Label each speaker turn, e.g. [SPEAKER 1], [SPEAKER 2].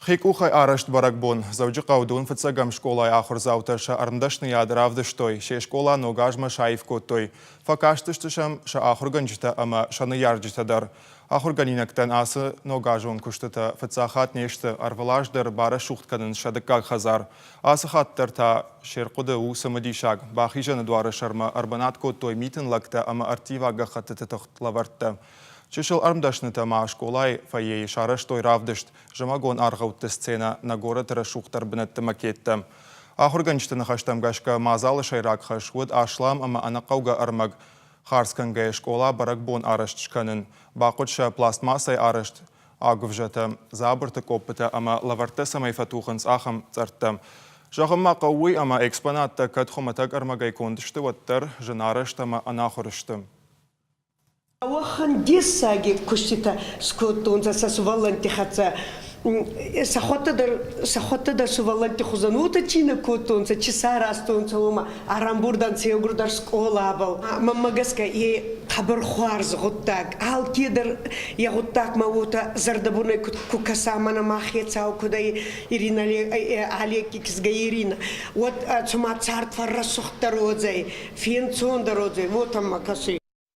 [SPEAKER 1] Хи къухӕй арӕзт бӕрӕгбон. Дзӕуджыхъӕуы дон фыццӕгӕм скъолайы ахуырдзаутӕ сӕ ӕрмдӕсныйад равдыстой, се скъола ног азмӕ саив кодтой. Фӕкастысты сӕм сӕ ахуыргӕнджытӕ ӕмӕ сӕ ныййарджытӕ дӕр. Ахуыргӕнинӕгтӕн ацы ногазон куыстытӕ фыццаг хатт не сты, ӕрвылаз дӕр барӕсугъд кӕнынц сӕ дыккаг хӕдзар. Ацы хатт дӕр та се рхъуыды у цымыдисаг. Бахизӕны дуары сӕрмӕ ӕрбынат кодтой митын лӕгтӕ ӕмӕ ӕрттиваг гӕххӕттыты тыхт лӕвӕрттӕ. Чысыл ӕрмдӕснытӕ ма скъолайы фойейы сарӕзтой равдыст Зымӕгон аргъӕутты сценӕ нӕ горӕты рӕсугъддӕр бынӕтты макеттӕ. Ахуыргӕнджыты ныхӕстӕм гӕсгӕ мадзалы сӕйраг хӕс уыд аслам ӕмӕ ӕнӕхъӕугӕ ӕрмӕг хардз кӕнгӕйӕ скъола бӕрӕгбон арӕзт скӕнын. Бахъуыд сӕ пластмассӕй арӕзт агуывзӕтӕ, дзабырты къоппытӕ ӕмӕ лӕвӕрттӕ цӕмӕй фӕтухынц, ахӕм цъӕрттӕ. Зӕгъын ма хъӕуы уый, ӕмӕ экспонаттӕ кӕд хуымӕтӕг ӕрмӕгӕй конд сты, уӕддӕр зынарӕзт ӕмӕ ӕнахуыр сты.
[SPEAKER 2] Уӕхӕн дессаги куститӕ скодтонцӕ сӕ сувӕллӕнтти хӕццӕ. Сӕхуӕдтӕ дӕр сӕхуӕдтӕ дӕр сувӕллӕнтти хузӕн уотӕ чи нӕ кодтонцӕ, чи сӕ аразтонцӕ, уомӕ ӕрӕмбурдӕнцӕ еугурдӕр скъолабӕл. Мӕнмӕ гӕсгӕ, е хъӕбӕр хуарз гъуддаг. Алкедӕр е гъуддагмӕ уотӕ зӕрдӕбунӕй ку кӕса, мӕнӕ ма хецау куд ӕй Ирина Олекки кизгӕ Ирина, уӕд цума цард фӕррӕсугъддӕр уодзӕй, фенцондӕр уодзӕй, уотӕ мӕ кӕсуй.